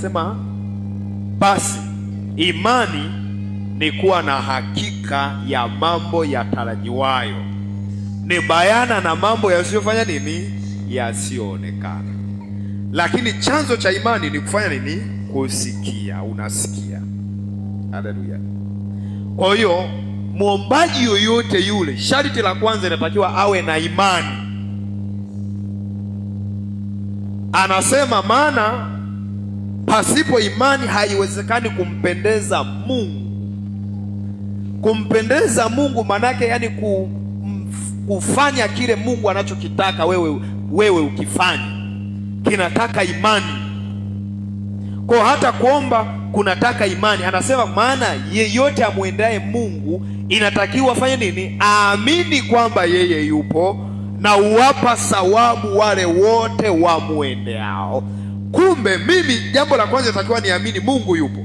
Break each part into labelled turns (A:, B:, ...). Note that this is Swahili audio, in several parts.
A: Anasema basi imani ni kuwa na hakika ya mambo yatarajiwayo, ni bayana na mambo yasiyofanya nini? Yasiyoonekana. Lakini chanzo cha imani ni kufanya nini? Kusikia. Unasikia. Haleluya. Kwa hiyo muombaji yoyote yule, sharti la kwanza inatakiwa awe na imani. Anasema maana pasipo imani haiwezekani kumpendeza Mungu. Kumpendeza Mungu manake yani kufanya kile Mungu anachokitaka wewe ukifanye, kinataka imani. Kwa hata kuomba kunataka imani. Anasema maana yeyote amuendaye Mungu inatakiwa afanye nini? Aamini kwamba yeye yupo na uwapa thawabu wale wote wamuendeao. Kumbe mimi jambo la kwanza natakiwa niamini Mungu yupo,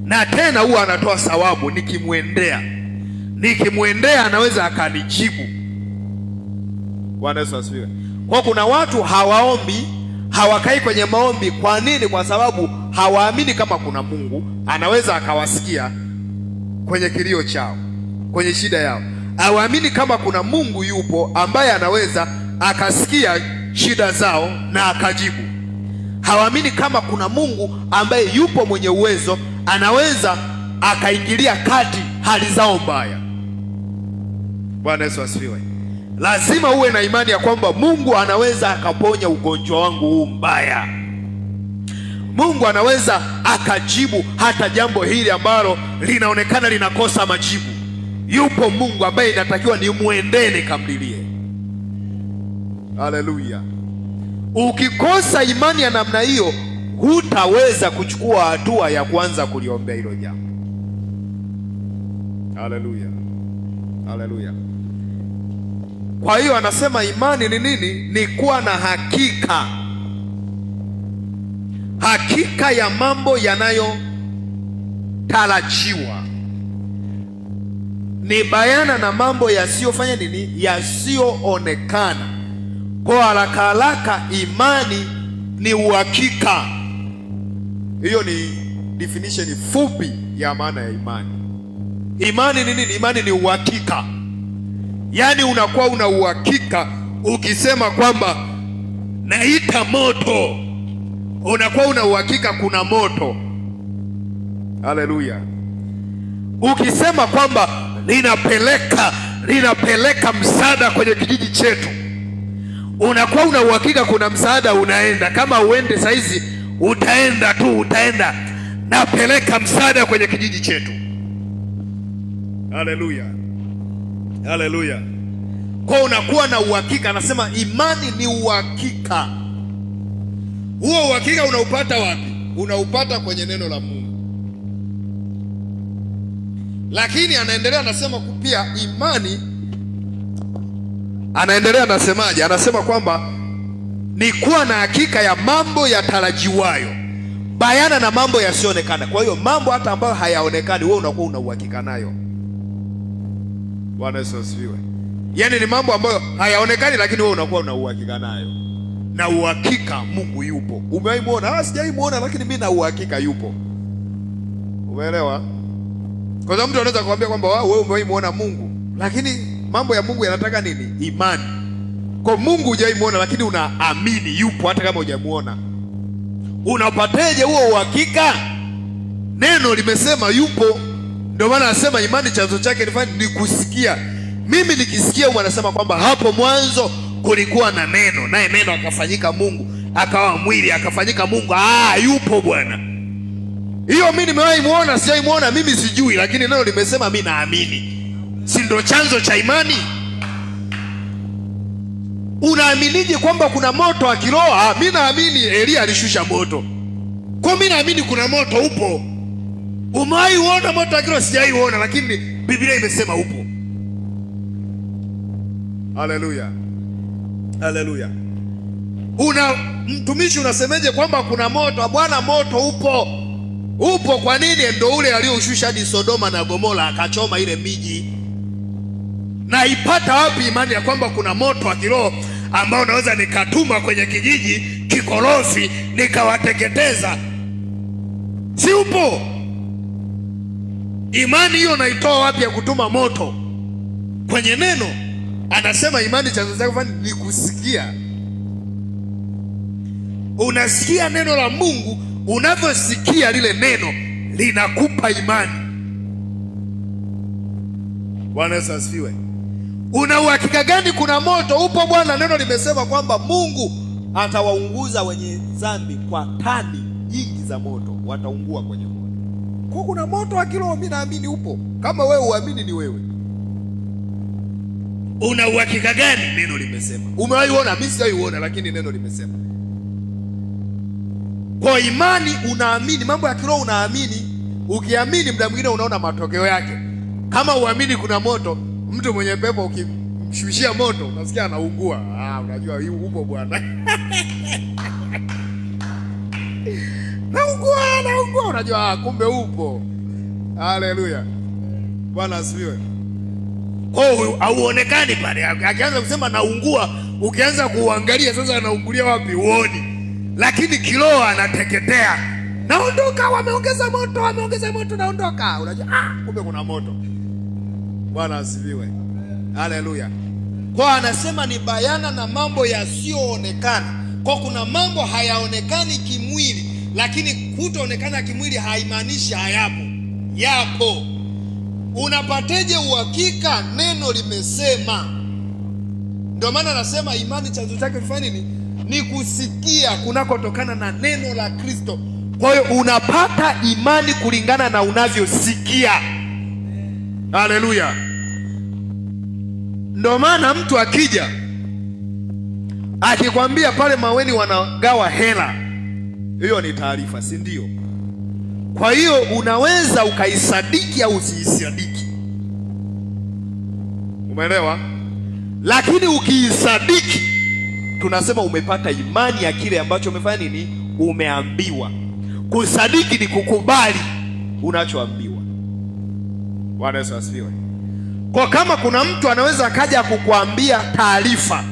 A: na tena huwa anatoa thawabu nikimuendea. Nikimuendea anaweza akanijibu. Bwana Yesu asifiwe. Kwa kuna watu hawaombi, hawakai kwenye maombi. Kwa nini? Kwa sababu hawaamini kama kuna Mungu anaweza akawasikia kwenye kilio chao, kwenye shida yao. Hawaamini kama kuna Mungu yupo ambaye anaweza akasikia shida zao na akajibu. Hawaamini kama kuna Mungu ambaye yupo mwenye uwezo anaweza akaingilia kati hali zao mbaya. Bwana Yesu asifiwe. Lazima uwe na imani ya kwamba Mungu anaweza akaponya ugonjwa wangu huu mbaya. Mungu anaweza akajibu hata jambo hili ambalo linaonekana linakosa majibu. Yupo Mungu ambaye inatakiwa nimuendee nikamlilie. Haleluya. Ukikosa imani ya namna hiyo, hutaweza kuchukua hatua ya kuanza kuliombea hilo jambo. Haleluya. Haleluya. Kwa hiyo anasema imani ni nini? Ni kuwa na hakika. Hakika ya mambo yanayotarajiwa. Ni bayana na mambo yasiyofanya nini? Yasiyoonekana. Kwa haraka haraka imani ni uhakika. Hiyo ni definition fupi ya maana ya imani. Imani ni nini? Imani ni uhakika. Yaani unakuwa una uhakika ukisema kwamba naita moto, unakuwa una uhakika kuna moto. Haleluya. Ukisema kwamba ninapeleka msaada kwenye kijiji chetu, unakuwa una uhakika kuna msaada unaenda. Kama uende saizi utaenda tu, utaenda. Napeleka msaada kwenye kijiji chetu. Haleluya. Haleluya. Kwa unakuwa na uhakika. Anasema imani ni uhakika. Huo uhakika unaupata wapi? Unaupata kwenye neno la Mungu. Lakini anaendelea anasema pia imani, anaendelea anasemaje? Anasema kwamba ni kuwa na hakika ya mambo yatarajiwayo, bayana na mambo yasiyoonekana. Kwa hiyo mambo hata ambayo hayaonekani wewe unakuwa una uhakika nayo. Bwana Yesu asifiwe. Yaani ni mambo ambayo hayaonekani lakini wewe unakuwa una uhakika nayo. Na uhakika Mungu yupo. Umewahi muona? Ah, sijawahi muona lakini mimi na uhakika yupo. Umeelewa? Kwa sababu mtu anaweza kukuambia kwamba wewe umewahi muona Mungu, lakini mambo ya Mungu yanataka nini? Imani. Kwa Mungu hujawahi muona lakini unaamini yupo hata kama hujamuona. Unapateje huo uhakika? Neno limesema yupo. Ndio maana anasema imani chanzo chake ni kusikia. Mimi nikisikia huwa anasema kwamba hapo mwanzo kulikuwa na neno, naye neno akafanyika Mungu, akawa mwili, akafanyika Mungu. Ah, yupo Bwana. Hiyo mimi nimewahi muona, sijawahi muona, mimi sijui, lakini neno limesema mimi naamini. Si ndio chanzo cha imani? Unaaminije kwamba kuna moto wa kiroho? Ah, mimi naamini Elia alishusha moto. Kwa mimi naamini kuna moto upo. Umewahi uona moto wa kiroho? Sijawahi uona, lakini Biblia imesema upo. Haleluya. Haleluya. Una mtumishi unasemeje kwamba kuna moto? Bwana, moto upo. Upo kwa nini? Ndio ule alioshusha hadi Sodoma na Gomora akachoma ile miji. Na ipata wapi imani ya kwamba kuna moto wa kiroho ambao naweza nikatuma kwenye kijiji kikorofi nikawateketeza? Si upo? Imani hiyo naitoa wapi ya kutuma moto? Kwenye neno. Anasema imani chanzo chake ni kusikia. Unasikia neno la Mungu, unavyosikia lile neno linakupa imani. Bwana Yesu asifiwe. Una uhakika gani kuna moto upo Bwana? Neno limesema kwamba Mungu atawaunguza wenye dhambi kwa tani nyingi za moto, wataungua kwenye moto. Kwa kuna moto wa kiroho, mimi naamini upo. Kama wewe uamini ni wewe. Una uhakika gani? Neno limesema. Umewahi uona? Mimi sijawahi uona, lakini neno limesema. Kwa imani unaamini, mambo ya kiroho unaamini. Ukiamini muda mwingine unaona matokeo yake. Kama uamini kuna moto, mtu mwenye pepo ukimshushia moto unasikia anaungua. Ah, unajua hii upo Bwana. Naungua, naungua, unajua kumbe upo. Haleluya. Bwana asifiwe. Kwa hiyo hauonekani pale. Akianza kusema naungua, ukianza kuangalia sasa anaungulia wapi uoni. Lakini kiroho anateketea. Naondoka, wameongeza moto, wameongeza moto, naondoka. Unajua kumbe kuna moto. Bwana asifiwe. Haleluya. Kwa anasema ni bayana na mambo yasiyoonekana. Kwa kuna mambo hayaonekani kimwili, lakini kutoonekana kimwili haimaanishi hayapo. Yapo. Unapateje uhakika? Neno limesema. Ndio maana anasema imani chanzo chake ni nini? Ni kusikia kunakotokana na neno la Kristo. Kwa hiyo unapata imani kulingana na unavyosikia. Haleluya. Ndio maana mtu akija akikwambia pale Maweni wanagawa hela, hiyo ni taarifa, si ndio? Kwa hiyo unaweza ukaisadiki au usiisadiki. Umeelewa? Lakini ukiisadiki, tunasema umepata imani ya kile ambacho umefanya nini? Umeambiwa. Kusadiki ni kukubali unachoambiwa. Bwana Yesu asifiwe. Kwa kama kuna mtu anaweza akaja kukuambia taarifa,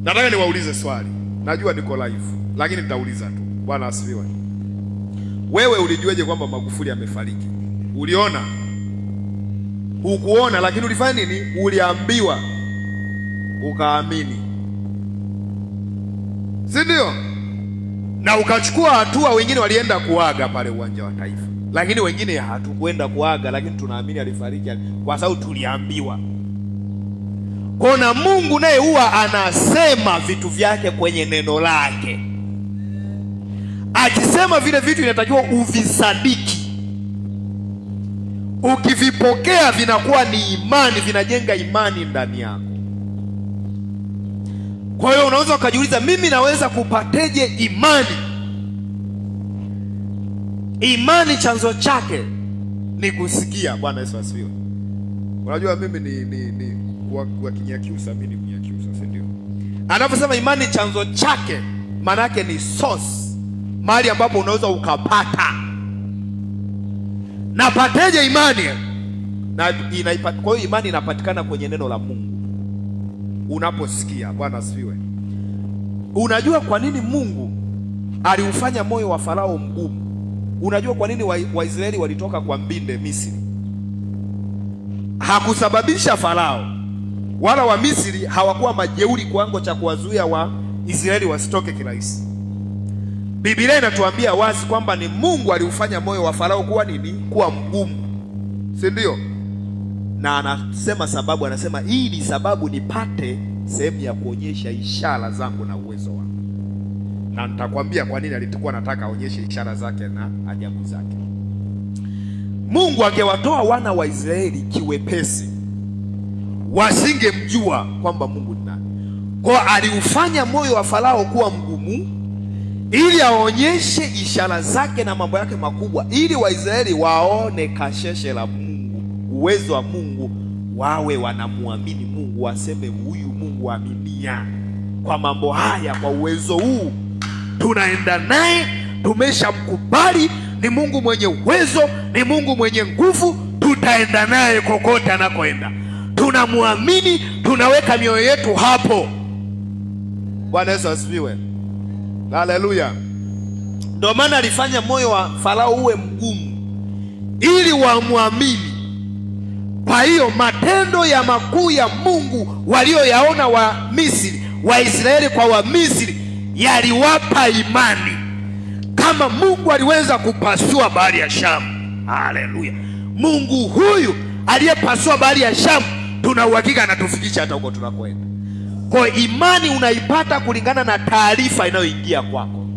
A: nataka niwaulize swali. Najua niko live, lakini nitauliza tu. Bwana asifiwe. Wewe ulijueje kwamba Magufuli amefariki? Uliona? Hukuona, lakini ulifanya nini? Uliambiwa, ukaamini, si ndio? Na ukachukua hatua. Wengine walienda kuaga pale uwanja wa Taifa, lakini wengine hatukwenda kuaga, lakini tunaamini alifariki kwa sababu tuliambiwa. Kwa na Mungu naye huwa anasema vitu vyake kwenye neno lake. Akisema vile vitu inatakiwa uvisadiki. Ukivipokea vinakuwa ni imani, vinajenga imani ndani yako. Kwa hiyo unaweza ukajiuliza, mimi naweza kupateje imani? Imani chanzo chake ni kusikia. Bwana Yesu asifiwe. Unajua mimi ni kwa Kinyakyusa, mimi ni Mnyakyusa, si ndio? Anaposema imani chanzo chake, maana yake ni source, mahali ambapo unaweza ukapata. Napateje imani? Na kwa hiyo imani inapatikana kwenye neno la Mungu. Unaposikia. Bwana asifiwe. Unajua kwa nini Mungu aliufanya moyo wa Farao mgumu? Unajua kwa nini Waisraeli walitoka kwa mbinde Misri? Hakusababisha Farao wala wa Misri hawakuwa majeuri kiwango cha kuwazuia wa Israeli wasitoke kirahisi. Biblia inatuambia wazi kwamba ni Mungu aliufanya moyo wa Farao kuwa nini? Kuwa mgumu, si ndio? Na anasema sababu, anasema hii ni sababu nipate sehemu ya kuonyesha ishara zangu na uwezo wangu. Na nitakwambia kwa nini alikuwa anataka aonyeshe ishara zake na ajabu zake. Mungu angewatoa wana wa Israeli kiwepesi, wasingemjua kwamba Mungu ni nani. Kwa aliufanya moyo wa Farao kuwa mgumu ili aonyeshe ishara zake na mambo yake makubwa, ili Waisraeli waone kasheshe la Mungu, uwezo wa Mungu, wawe wanamuamini Mungu, waseme huyu Mungu aminia kwa mambo haya, kwa uwezo huu tunaenda naye, tumeshamkubali, ni Mungu mwenye uwezo, ni Mungu mwenye nguvu, tutaenda naye kokote anakoenda. Tunamwamini, tunaweka mioyo yetu hapo. Bwana Yesu asifiwe. Haleluya. Ndio maana alifanya moyo wa Farao uwe mgumu ili wamwamini. Kwa hiyo matendo ya makuu ya Mungu walioyaona wa Misri, Waisraeli kwa wa Misri, yaliwapa imani. Kama Mungu aliweza kupasua bahari ya Shamu. Haleluya. Mungu huyu aliyepasua bahari ya Shamu, tuna uhakika anatufikisha hata huko tunakoenda. Kwa imani unaipata kulingana na taarifa inayoingia kwako.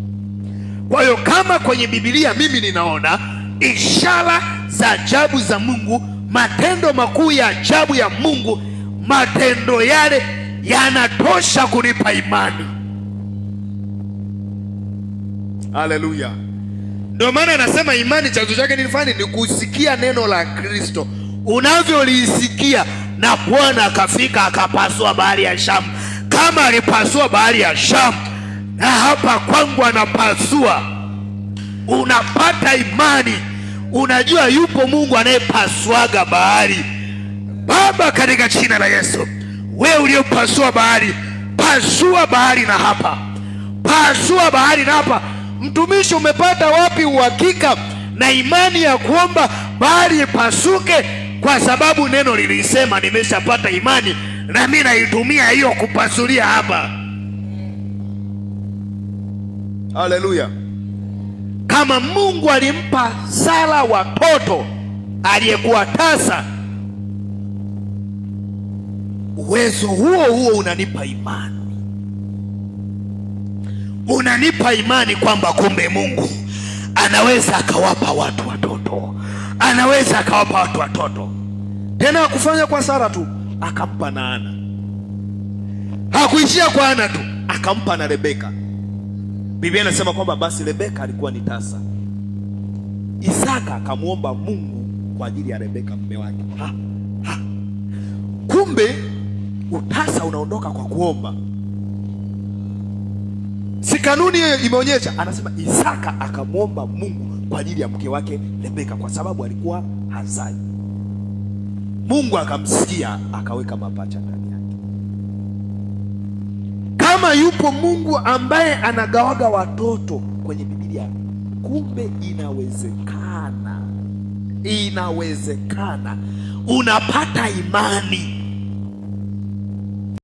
A: Kwa hiyo kama kwenye Biblia mimi ninaona ishara za ajabu za Mungu, matendo makuu ya ajabu ya Mungu, matendo yale yanatosha kunipa imani. Haleluya. Ndio maana anasema imani chanzo chake ni nini? Ni kusikia neno la Kristo. Unavyolisikia, na Bwana akafika akapasua bahari ya Shamu. Kama alipasua bahari ya Shamu, na hapa kwangu anapasua. Unapata imani. Unajua yupo Mungu anayepasuaga bahari. Baba, katika jina la Yesu, wewe uliyopasua bahari, pasua bahari na hapa. Pasua bahari na hapa. Mtumishi, umepata wapi uhakika na imani ya kuomba bahari ipasuke? Kwa sababu neno lilisema. Nimeshapata imani na mimi naitumia hiyo kupasulia hapa. Haleluya. Kama Mungu alimpa Sara watoto aliyekuwa tasa, uwezo huo huo unanipa imani. Unanipa imani kwamba kumbe Mungu anaweza akawapa watu watoto. Anaweza akawapa watu watoto. Tena hakufanya kwa Sara tu, akampa na Ana. Hakuishia kwa Ana tu, akampa na Rebeka. Biblia inasema kwamba basi Rebeka alikuwa ni tasa. Isaka akamuomba Mungu kwa ajili ya Rebeka mume wake. Kumbe utasa unaondoka kwa kuomba. Si kanuni hiyo imeonyesha? Anasema Isaka akamuomba Mungu kwa ajili ya mke wake Rebeka kwa sababu alikuwa hazai. Mungu akamsikia, akaweka mapacha ndani yake. Kama yupo Mungu ambaye anagawaga watoto kwenye Biblia, kumbe inawezekana. Inawezekana. Unapata imani.